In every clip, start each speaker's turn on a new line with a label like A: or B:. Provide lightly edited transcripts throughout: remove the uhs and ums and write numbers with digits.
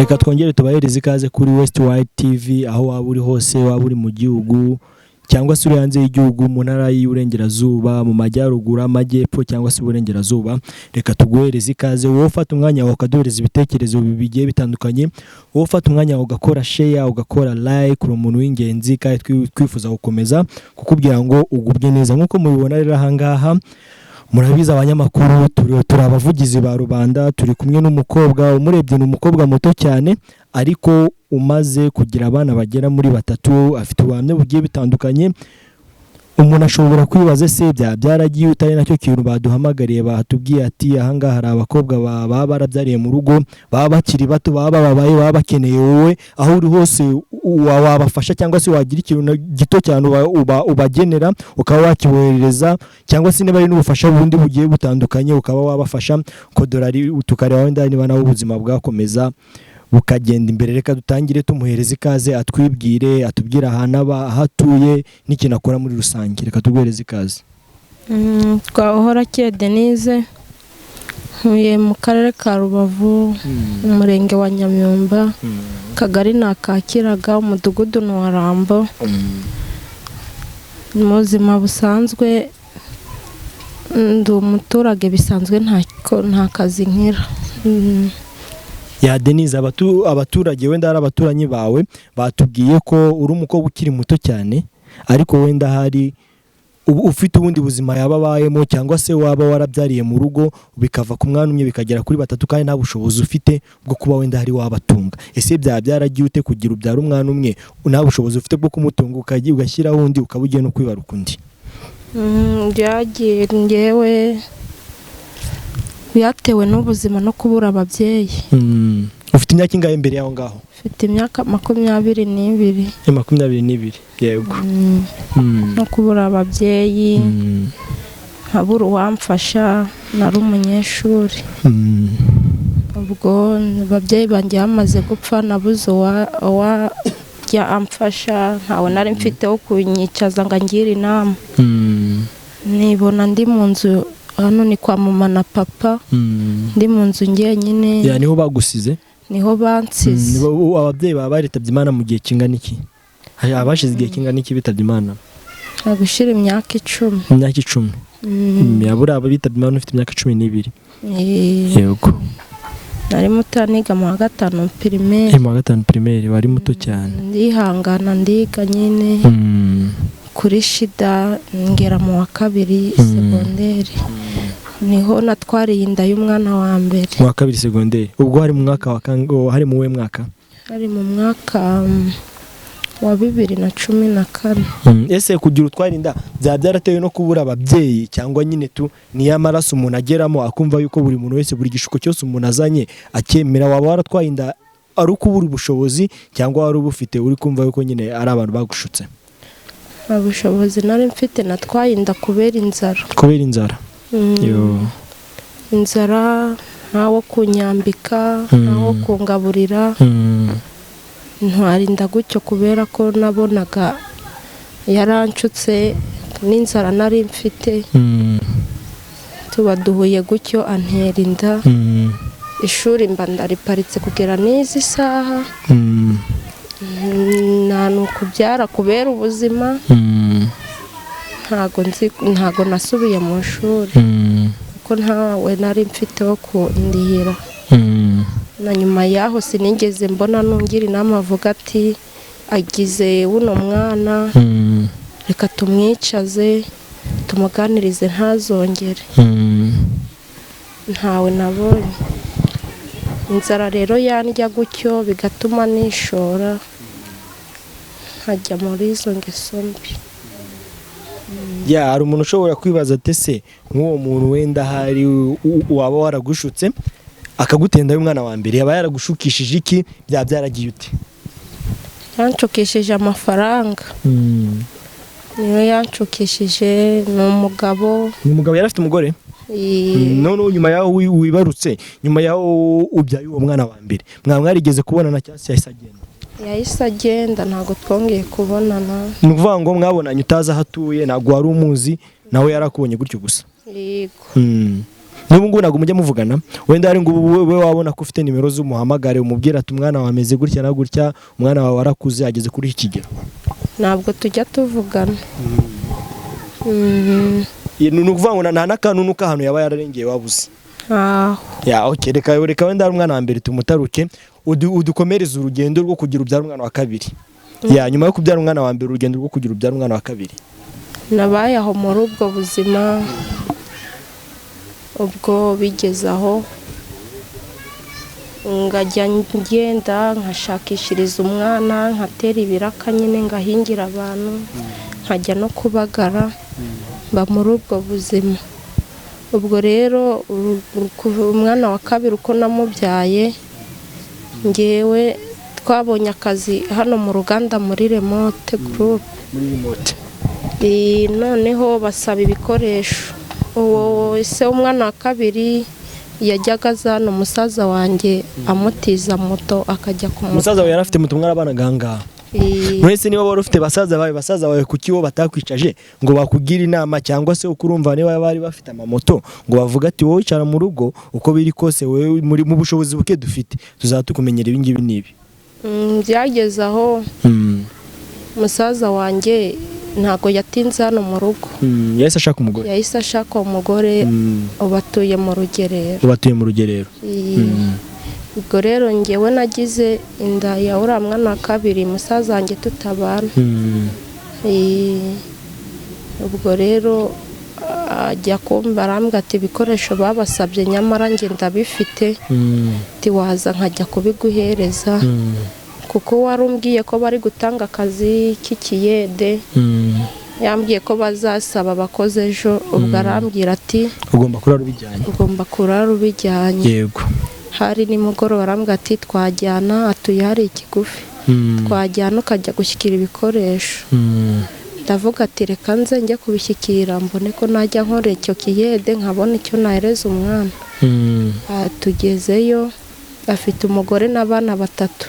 A: Reka twongere tubahereze ikaze kuri West Wide TV, aho waba uri hose, waba uri mu gihugu cyangwa se uri hanze y'igihugu, mu ntara y'Iburengerazuba, mu Majyaruguru, Amajyepfo cyangwa se Iburengerazuba. Reka tuguhereze ikaze wowe ufata umwanya wawe ukaduhereza ibitekerezo bigiye bitandukanye, wowe ufata umwanya wawe ugakora share, ugakora like. Uri umuntu w'ingenzi kandi twifuza gukomeza kukubwira ngo ugubwe neza. Nk'uko mubibona rero aha ngaha, murabizi, abanyamakuru turi abavugizi ba rubanda. Turi kumwe n'umukobwa, umurebye ni umukobwa muto cyane ariko umaze kugira abana bagera muri batatu. Afite ubuhamya bugiye bitandukanye. Umuntu ashobora kwibaza: ese byaba byaragiye utari nacyo kintu baduhamagariye? Batubwiye ati ahangaha hari abakobwa baba barabyariye mu rugo, baba bakiri bato, baba bababaye, baba bakeneye wowe. Aho uri hose wabafasha cyangwa se wagira ikintu gito cyane ubagenera ukaba wakiboherereza, cyangwa se niba ari n'ubufasha bundi bugiye butandukanye ukaba wabafasha kodorari, tukareba wenda niba nawe ubuzima bwakomeza bukagenda imbere. Reka dutangire tumuhereza ikaze, atwibwire, atubwire ahantu aba, aho atuye n'ikintu akora muri rusange. Reka tuguhereze ikaze.
B: Twahorakeye Denise, ntuye mu karere ka Rubavu, umurenge wa Nyamyumba, akagari ni aka Kiraga, umudugudu ni uwa Rambo. Mu buzima busanzwe ndi umuturage bisanzwe, nta kazi nkira.
A: Ya Denise, abaturage wenda hari abaturanyi bawe batubwiye ko uri umukobwa ukiri muto cyane, ariko wenda hari ubu ufite ubundi buzima yaba abayemo, cyangwa se waba warabyariye mu rugo, bikava ku mwana umwe bikagera kuri batatu, kandi nta bushobozi ufite bwo kuba wenda hari wabatunga. Ese byaba byaragiye ute kugira ubyara umwana umwe, nta bushobozi ufite bwo kumutunga, ukagiye ugashyiraho undi, ukaba ugiye no kwibaruka undi?
B: Byagiye ngewe byatewe n'ubuzima no kubura ababyeyi.
A: Ufite imyaka ingahe mbere y'aho ngaho?
B: Mfite imyaka 22.
A: 22, yego.
B: No kubura ababyeyi, nkabura uwamfasha, nari umunyeshuri. Ubwo ababyeyi banjye bamaze gupfa, nabuze uwajya amfasha, ntawe nari mfite wo kunyicaza ngo angire inama. Nibona ndi mu nzu, hano ni kwa mama na papa, ndi mu nzu njyenyine.
A: Ya, niho bagusize?
B: Niho bansize.
A: Ababyeyi baba baritabye Imana mu gihe kingana iki? Hari abashize igihe kingana iki bitabye Imana?
B: Nta gushira imyaka 10.
A: Imyaka 10? Yabura aba bitabye Imana ufite imyaka 12?
B: Eh.
A: Yego.
B: Nari muto, niga mu wa gatanu primaire.
A: Mu wa gatanu primaire, wari muto cyane.
B: Ndihangana, ndiga nyine kuri shida, ngera mu wa kabiri segonderi, niho natwariye inda y'umwana wa mbere.
A: Mu wa kabiri segonderi, ubwo hari mu mwaka wa hari mu we mwaka?
B: Hari mu mwaka wa 2014.
A: Ese kugira utwara inda byaba byaratewe no kubura ababyeyi, cyangwa nyine tu niyo amaraso umuntu ageramo akumva yuko buri muntu wese, buri gishuko cyose umuntu azanye akemera? Waba waratwaye inda ari ukubura ubushobozi, cyangwa wari ubufite uri kumva yuko nyine ari abantu bagushutse?
B: Nta bushobozi nari mfite, natwaye inda kubera inzara.
A: Kubera inzara? Yo.
B: Inzara, ntawo kunyambika, ntawo kungaburira. Ntwara inda gutyo kubera ko nabonaga yaranshutse n'inzara nari mfite. Tuba duhuye gutyo, antera inda. Ishuri mba ndariparitse kugera n'izi saha. Nta ni ukubyara kubera ubuzima. Ntago nzi, ntago nasubiye mu ishuri kuko ntawe nari mfite wo kundihira. Na nyuma yaho sinigeze mbona nungira inama avuga ati agize buno mwana, reka tumwicaze tumuganirize ntazongere. Ntawe nabonye. Inzara rero yandya gutyo bigatuma nishora nkajya muri izo ngeso mbi.
A: Ya, hari umuntu ushobora kwibaza ati: ese nk'uwo muntu wenda hari waba waragushutse akagutenda y'umwana wa mbere, yaba yaragushukishije iki? Byaba byaragiye ute?
B: Yanshukishije amafaranga, niyo yanshukishije. Ni umugabo.
A: Ni umugabo, yari afite umugore? Noneho nyuma yaho wibarutse, nyuma yaho ubyaye uwo mwana wa mbere, mwaba mwarigeze kubonana cyangwa se yahise agenda?
B: Yahise agenda, ntabwo twongeye kubonana.
A: Ni ukuvuga ngo mwabonanye utazi aho atuye, ntabwo wari umuzi, nawe yarakubonye gutyo gusa?
B: Yego.
A: N'ubu ngubu ntabwo mujya muvugana? Wenda hari ngo ubu we wabona ko ufite nimero z'umuhamagare, umubwira ati umwana wawe ameze gutya na gutya, umwana wawe warakuze ageze kuri iki kigero.
B: Ntabwo tujya tuvugana.
A: Ni ukuvuga ngo nta n'akanunu k'ahantu yaba yararengeye wabuze?
B: Ntaho.
A: Ya, okay, reka wenda ari umwana wa mbere tumutaruke, udukomereze urugendo rwo kugira ubyara umwana wa kabiri. Ya, nyuma yo kubyara umwana wa mbere, urugendo rwo kugira ubyara umwana wa kabiri.
B: Nabaye aho muri ubwo buzima. Ubwo bigeze aho ngajya ngenda nkashakishiriza umwana, nkatera ibiraka nyine, ngahingira abantu, nkajya no kubagara, mba muri ubwo buzima. Ubwo rero kuva umwana wa kabiri uko namubyaye, ngewe twabonye akazi hano mu ruganda muri Remote Group.
A: Muri Remote.
B: Noneho basaba ibikoresho. Uwo se w'umwana wa kabiri yajyaga aza hano, umusaza wanjye amutiza moto akajya ku
A: Umusaza wawe yari afite moto, mwarabanaga ahangaha? Mwese niba wari ufite basaza bawe, kuki bo batakwicaje ngo bakugire inama, cyangwa se uko urumva niba bari bafite amamoto ngo bavuga ati wowe icara mu rugo, uko biri kose wowe muri mu bushobozi buke dufite tuzaba tukumenyera ibi ngibi n'ibi?
B: Byageze aho musaza wanjye ntabwo yatinze hano mu rugo.
A: Yahise ashaka umugore.
B: Yahise ashaka umugore, ubu atuye mu Rugerero.
A: Ubu atuye mu Rugerero.
B: Ubwo rero ngewe nagize inda ya uriya mwana wa kabiri musaza wanjye tutabana. Ubwo rero ajya kumva arambwira ati ibikoresho babasabye nyamara njye ndabifite, ati waza nkajya kubiguhereza, kuko wari umbwiye ko bari gutanga akazi k'ikiyede, yambwiye ko bazasaba abakozi ejo. Ubwo arambwira ati
A: ugomba kurara ubijyanye.
B: Ugomba kurara ubijyanye. Hari nimugoroba, arambwira ati twajyana, atuye hari ikigufi, twajyana ukajya gushyikira ibikoresho. Ndavuga ati reka nze njye kubishyikira, mbone ko najya nkora icyo kiyede nkabona icyo nahereza umwana. Tugezeyo afite umugore n'abana batatu.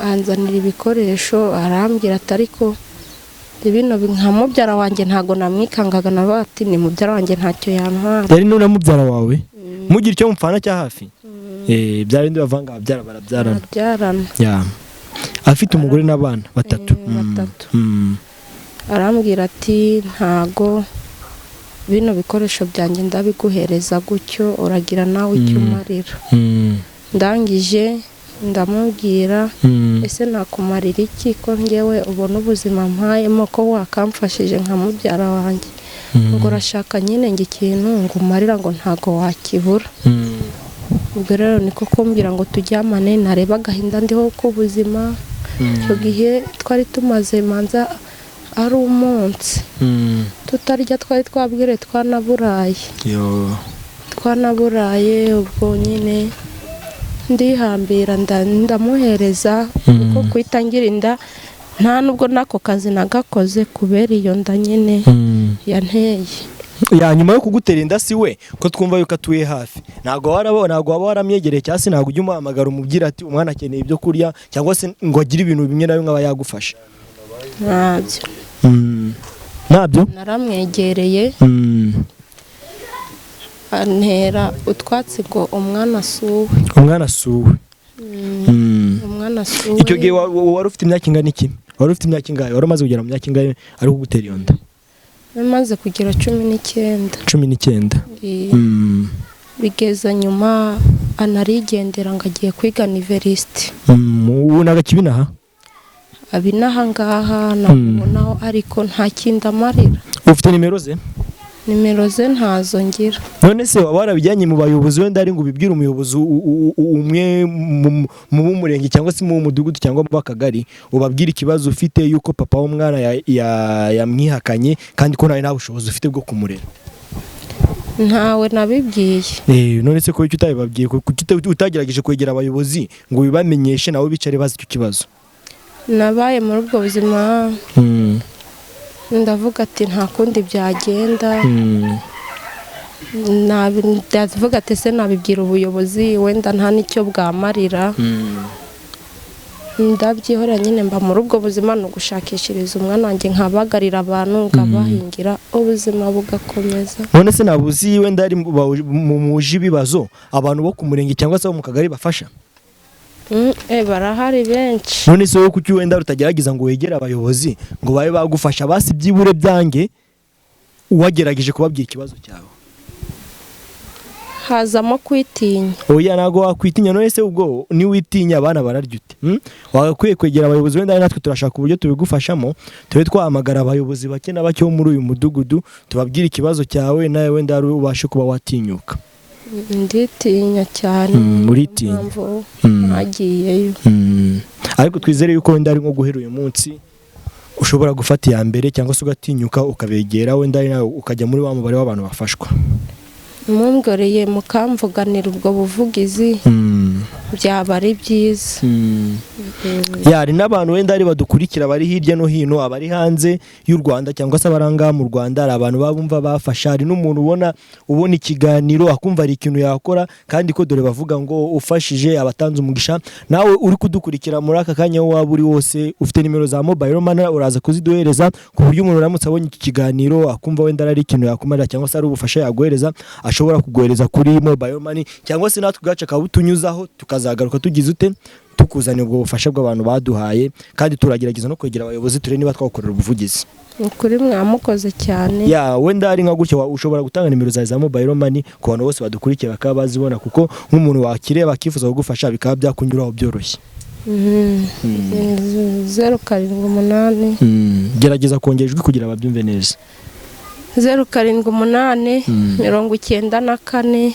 B: Anzanira ibikoresho, arambwira ati ariko bino nka mubyara wanjye ntabwo namwikangaga, nawe ati ni mubyara wanjye ntacyo yantwara.
A: Yari nuna mubyara wawe, mugira icyo mupfana cya hafi, bya bindi bavanga ababyara barabyarana.
B: Barabyarana.
A: Ya, afite umugore n'abana batatu.
B: Batatu. Arambwira ati ntago bino bikoresho byanjye ndabiguhereza gutyo, uragira nawe icyo umarira. Ndangije ndamubwira, ese nakumarira iki ko ngewe ubona ubuzima mpayemo, ko wakamfashije nka mubyara wanjye? Ngo urashaka nyine ngo ikintu ngo umarira, ngo ntago wakibura. Ubwo rero niko kumbwira ngo turyamane, nareba agahinda ndiho k'ubuzima. Icyo gihe twari tumaze manza ari umunsi tutarya, twari twabwire twanaburaye.
A: Yo.
B: Twanaburaye. Ubwo nyine ndihambira, ndamuhereza, kuko kuyitangira inda nta nubwo n'ako kazi nagakoze kubera iyo nda nyine yanteye.
A: Ya, nyuma yo kugutera inda si we ko twumva yuko atuye hafi, ntabwo waba waramyegereye, cyangwa se ntabwo ujya umuhamagara umubwira ati umwana akeneye ibyo kurya, cyangwa se ngo agire ibintu bimwe na bimwe aba yagufasha?
B: Ntabyo.
A: Ntabyo.
B: Naramwegereye, antera utwatsi ngo umwana asuwe.
A: Umwana asuwe.
B: Umwana asuwe.
A: Icyo gihe wari ufite imyaka ingana iki? Wari ufite imyaka ingahe? Wari umaze kugera mu myaka ingahe ari kugutera iyo nda?
B: Maze kugera 19.
A: 19.
B: Bigeza nyuma anarigendera ngo agiye kwiga université.
A: Ubu ni agakibinaha?
B: Abinaha ngaha namubonaho, ariko nta kindi amarira.
A: Ufite nimero ze?
B: Nimero ze ntazo ngira.
A: None se waba warabijyanye mu bayobozi, wenda ari ngo ubibwire umuyobozi umwe mu b'umurenge cyangwa se mu mudugudu cyangwa mu b'akagari, ubabwire ikibazo ufite yuko papa w'umwana yamwihakanye kandi ko nawe nta bushobozi ufite bwo kumurera?
B: Ntawe nabibwiye.
A: None se ko icyo utabibabwiye, kuki utagerageje kwegera abayobozi ngo ubibamenyeshe, nabo bicare bazi icyo kibazo?
B: Nabaye muri ubwo buzima, ndavuga ati nta kundi byagenda. Ndavuga ati ese nabibwira ubuyobozi, wenda nta n'icyo bwamarira. Ndabyihorera nyine, mba muri ubwo buzima, ni ugushakishiriza umwana wanjye, nkabagarira abantu, nkabahingira, ubuzima bugakomeza.
A: None se ntabwo uzi wenda ari muje ibibazo abantu bo ku murenge cyangwa se bo mu kagari bafasha?
B: Barahari benshi.
A: None se wowe kuki wenda utagerageza ngo wegere abayobozi ngo babe bagufasha, basi byibure byange uwagerageje kubabwira ikibazo cyawe?
B: Hazamo kwitinya.
A: Oya, ntabwo wakwitinya. None se ubwo niwitinya abana bararya ute? Wagakwiye kwegera abayobozi. Wenda natwe turashaka uburyo tubigufashamo, tube twahamagara abayobozi bake na bake bo muri uyu mudugudu, tubabwire ikibazo cyawe, nawe wenda ubashe kuba watinyuka.
B: Nditinya cyane.
A: Uritinya.
B: Mpamvu nagiyeyo.
A: Ariko twizere yuko wenda ari nko guhera uyu munsi ushobora gufata iya mbere cyangwa se ugatinyuka ukabegera, wenda ari nawe ukajya muri wa mubare w'abantu bafashwa.
B: Mungoreye mukamvuganira ubwo buvugizi, byaba ari byiza.
A: Ya, hari n'abantu wenda ari badukurikira bari hirya no hino, abari hanze y'u Rwanda cyangwa se abari ahangaha mu Rwanda, hari abantu baba bumva bafasha. Hari n'umuntu ubona ikiganiro akumva hari ikintu yakora, kandi ko dore bavuga ngo ufashije abatanze umugisha. Nawe uri kudukurikira muri aka kanya, aho waba uri wose, ufite nimero za mobile money, uraza kuziduhereza ku buryo umuntu uramutse abonye iki kiganiro akumva wenda ari ikintu yakumarira cyangwa se ari ubufasha yaguhereza, ashobora kuguhereza kuri mobile money, cyangwa se natwe ubwacu akabutunyuzaho, tukazagaruka tugize ute, tukuzanira ubwo bufasha bw'abantu baduhaye. Kandi turagerageza no kwegera abayobozi, turebe niba twakorera ubuvugizi.
B: Ni ukuri mwamukoze cyane.
A: Ya, wenda ari nka gutya, ushobora gutanga nimero zawe za mobile money ku bantu bose badukurikiye bakaba bazibona, kuko nk'umuntu wakireba akifuza kugufasha bikaba byakunyuraho byoroshye.
B: 078.
A: Gerageza kongera ijwi kugira babyumve neza.
B: 078 94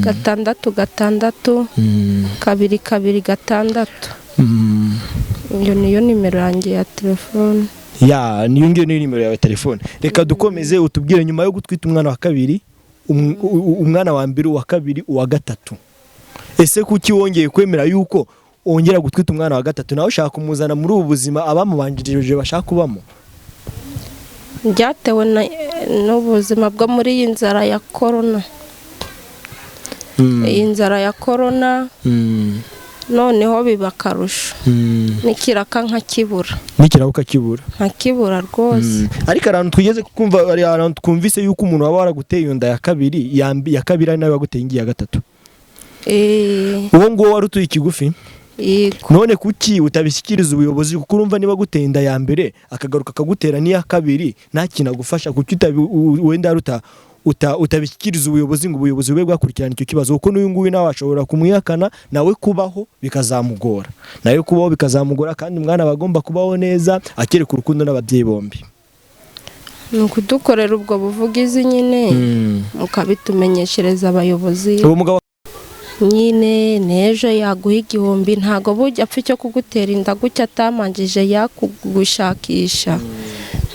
B: 6 6 2 2 6. Iyo niyo nimero yanjye ya telefone.
A: Ya, niyo ngiyo niyo nimero yawe ya telefone. Reka dukomeze, utubwire nyuma yo gutwita umwana wa kabiri, umwana wa mbere, uwa kabiri, uwa gatatu, ese kuki wongeye kwemera yuko wongera gutwita umwana wa gatatu, nawe ushaka kumuzana muri ubu buzima abamubanjirije bashaka kubamo?
B: Byatewe n'ubuzima bwo muri iyi nzara ya korona. Iyi nzara ya korona noneho biba akarusho, n'ikiraka nkakibura.
A: N'ikiraka ukakibura.
B: Nkakibura rwose.
A: Ariko ahantu twigeze kumva, hari ahantu twumvise yuko umuntu waba waraguteye iyo nda ya kabiri, ya kabiri ari nawe waguteye ingiyi ya gatatu. Uwo nguwo wari utuye ikigufi?
B: Yego.
A: None kuki utabishyikiriza ubuyobozi? Kuko urumva niba aguteye inda ya mbere, akagaruka akagutera n'iya kabiri, nta kintu agufasha, kuki wenda utabishyikiriza ubuyobozi ngo ubuyobozi bube bwakurikirana icyo kibazo? Kuko n'uyu nguyu nawe ashobora kumwihakana, nawe kubaho bikazamugora, nawe kubaho bikazamugora, kandi umwana aba agomba kubaho neza akereka urukundo n'ababyeyi bombi.
B: Ni ukudukorera ubwo buvugizi nyine, mukabitumenyeshereza abayobozi.
A: Uwo mugabo
B: Nyine n'ejo yaguha 1000, ntabwo bujya apfa icyo kugutera inda gutya atamanjije yakugushakisha.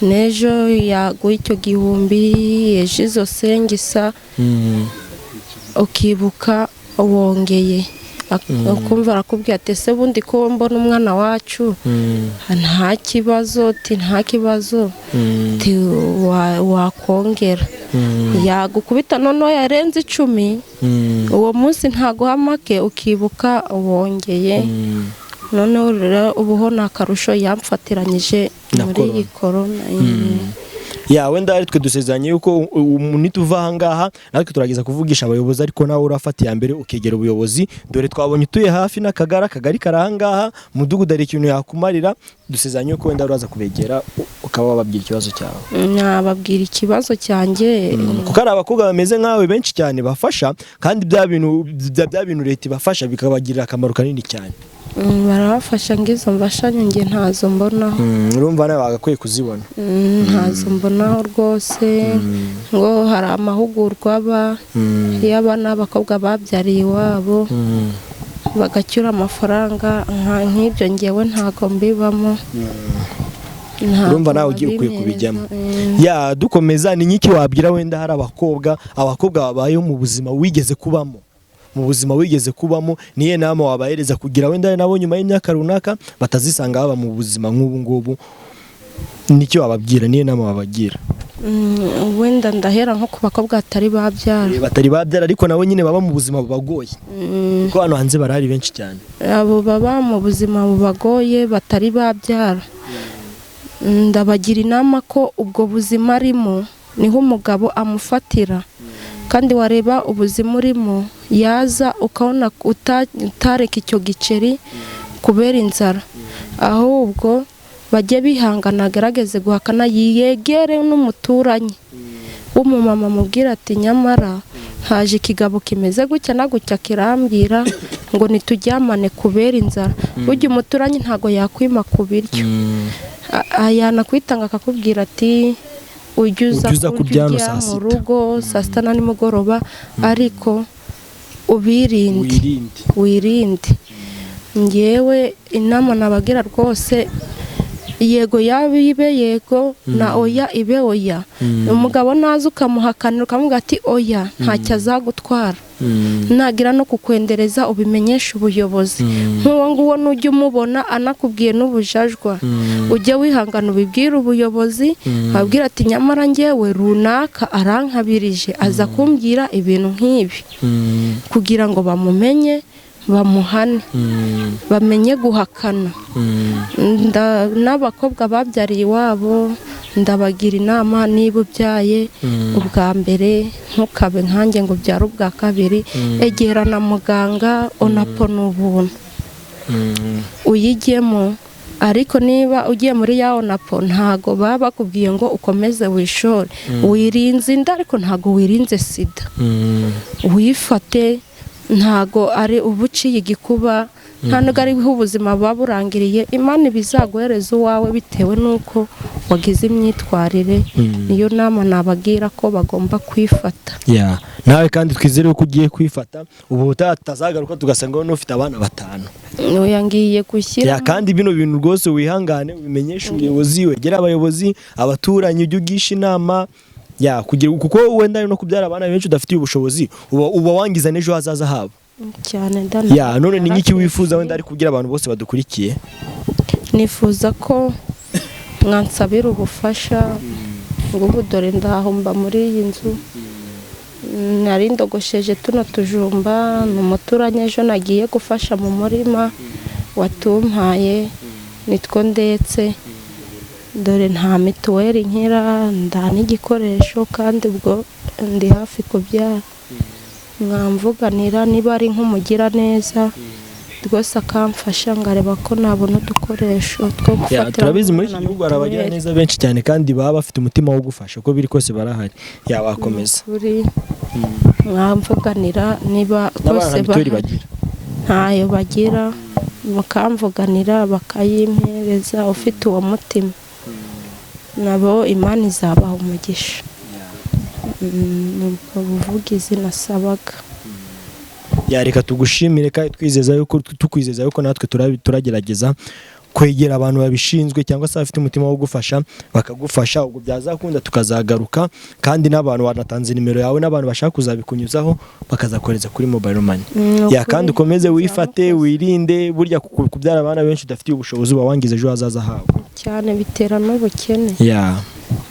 B: N'ejo yaguha icyo 1000, ejo izo sengisa, ukibuka wongeye ukumva arakubwira ati: "Ese bundi ko mbona umwana wacu nta kibazo?" Ati: "Nta kibazo." Ati: "Wakongera." Yagukubita noneho yarenze 10, uwo munsi ntaguha make, ukibuka wongeye. Noneho rero ubuho ni akarusho yamfatiranyije
A: Na
B: muri iyi korona.
A: Ya, wenda ari twe dusezeranye yuko nituva aha ngaha natwe turageza kuvugisha abayobozi, ariko nawe urafata iya mbere ukegera ubuyobozi. Dore twabonye utuye hafi n'akagari, akagari kari aha ngaha, umudugudu, hari ikintu yakumarira. Dusezeranye yuko wenda uraza kubegera, ukaba wababwira ikibazo cyawe.
B: Nababwira ikibazo cyanjye.
A: Kuko hari abakobwa bameze nkawe benshi cyane bafasha, kandi bya bintu leta ibafasha bikabagirira akamaro kanini cyane.
B: Barabafasha ngo izo mfashanyo njye ntazo mbonaho.
A: Urumva nawe wagakwiye kuzibona.
B: Ntazo mbonaho rwose. Ngo hari amahugurwa aba iyo abana b'abakobwa babyariye iwabo bagacyura amafaranga, nk'ibyo ngewe ntago mbibamo. Ntabwo
A: Urumva nawe ugiye ukwiye
B: babimpereza,
A: kubijyamo.
B: eh.
A: Ya, dukomeza, ni nk'iki wabwira wenda hari abakobwa babayeho mu buzima wigeze kubamo, mu buzima wigeze kubamo, niyo nama wabahereza kugira wenda nabo nyuma y'imyaka runaka batazisanga baba mu buzima nk'ubu ngubu? Nicyo wababwira, niyo nama wabagira?
B: Wenda ndahera nko ku bakobwa batari babyara.
A: Batari babyara ariko nabo nyine baba mu buzima bubagoye, kuko hano hanze barahari benshi cyane.
B: Abo baba mu buzima bubagoye batari babyara, ndabagira inama ko ubwo buzima arimo niho umugabo amufatira, kandi wareba ubuzima urimo yaza ukabona utareka icyo giceri kubera inzara, ahubwo bajye bihangana, agerageze guhakana, yegere n'umuturanyi w'umumama amubwira ati nyamara haje ikigabo kimeze gutya na gutya kirambwira ngo ntituryamane kubera inzara. Burya umuturanyi ntago yakwima ku biryo, yanakwitanga akakubwira ati ujye uza kurya mu rugo saa sita na nimugoroba, ariko ubirinde, wirinde. Ngewe inama nabagira rwose, yego yaba ibe yego na oya ibe oya. Umugabo naza ukamuhakanira ukamubwira ati oya, ntacyo azagutwara, nagira no kukwendereza ubimenyesha ubuyobozi. Nk'uwo nguwo nujya umubona anakubwiye n'ubujajwa, ujye wihangana ubibwire ubuyobozi, ababwira ati nyamara ngewe runaka arankabirije aza kumbwira ibintu nk'ibi, kugira ngo bamumenye, bamuhane, bamenye guhakana. N'abakobwa babyariye iwabo ndabagira inama, niba ubyaye ubwa mbere ntukabe nkanjye ngo ubyare ubwa kabiri, egera na muganga, onapo ni ubuntu uyigemo. Ariko niba ugiye muri ya onapo ntago baba bakubwiye ngo ukomeze wishore, wirinze inda ariko ntago wirinze sida, wifate, ntago ari ubuciye igikuba, nta nubwo ariho ubuzima buba burangiriye. Imana ibizaguhereza uwawe bitewe n'uko wagize imyitwarire. Niyo nama nabagira ko bagomba kwifata.
A: Nawe kandi twizere ko ugiye kwifata, ubu utazagaruka tugasanga n'ufite abana 5.
B: Oya, ngiye gushyira.
A: Kandi bino bintu rwose wihangane, ubimenyeshe ubuyobozi, wegere abayobozi, abaturanyi, ujye ugisha inama. Kugira kuko wenda no kubyara abana benshi udafitiye ubushobozi uba wangiza n'ejo hazaza habo
B: cyane.
A: None ni nk'iki wifuza wenda ari kubwira abantu bose badukurikiye?
B: Nifuza ko mwansabira ubufasha, ngo ubu dore ndahomba muri iyi nzu, nari ndogosheje tuno tujumba, ni umuturanyi ejo nagiye gufasha mu murima watumpaye nitwo ndetse, dore nta mituweli nkira, nda n'igikoresho, kandi ubwo ndi hafi kubyara. Mwamvuganira niba ari nk'umugira neza rwose akamfasha ngareba ko nabona udukoresho two gufatira.
A: Turabizi muri iki gihugu hari abagira neza benshi cyane kandi baba bafite umutima wo gufasha, uko biri kose barahari. Wakomeza.
B: Mwamvuganira niba rwose bahari, ntayo bagira, mukamvuganira bakayimpereza ufite uwo mutima, nabo Imana izabaha umugisha. Ubwo buvugizi nasabaga.
A: Reka tugushimire kandi twizeza yuko tukwizeza yuko natwe turagerageza kwegera abantu babishinzwe cyangwa se abafite umutima wo gufasha bakagufasha, ubwo byazakunda tukazagaruka, kandi n'abantu wanatanze nimero yawe n'abantu bashaka kuzabikunyuzaho bakazakoreza kuri mobile money. Kandi ukomeze wifate, wirinde, burya kubyara abana benshi udafitiye ubushobozi uba wangiza ejo hazaza hawe
B: cyane, bitera n'ubukene.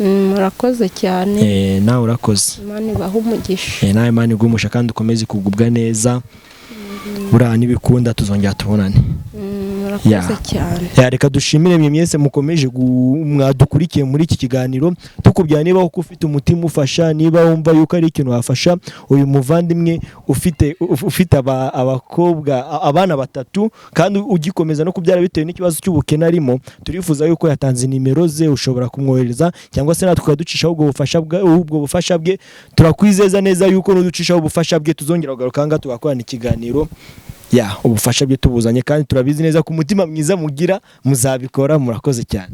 B: Murakoze cyane.
A: Nawe urakoze.
B: Imana ibahe umugisha.
A: Nawe Imana iguhe umugisha kandi ukomeze kugubwa neza. Buriya nibikunda tuzongera tubonane.
B: Murakoze cyane.
A: Reka dushimire mwe mwese mukomeje mwadukurikiye muri iki kiganiro, tukubwira niba uko ufite umutima ufasha, niba wumva yuko ari ikintu wafasha uyu muvandimwe ufite abakobwa abana 3 kandi ugikomeza no kubyara bitewe n'ikibazo cy'ubukene arimo, turifuza yuko yatanze nimero ze, ushobora kumwohereza cyangwa se natwe tukaducishaho ubwo bufasha bwe. Turakwizeza neza yuko nuducishaho ubufasha bwe tuzongera kugaruka ngaha tugakorana ikiganiro. Ubufasha bwe tubuzanye kandi turabizi neza ku mutima mwiza mugira muzabikora. Murakoze cyane.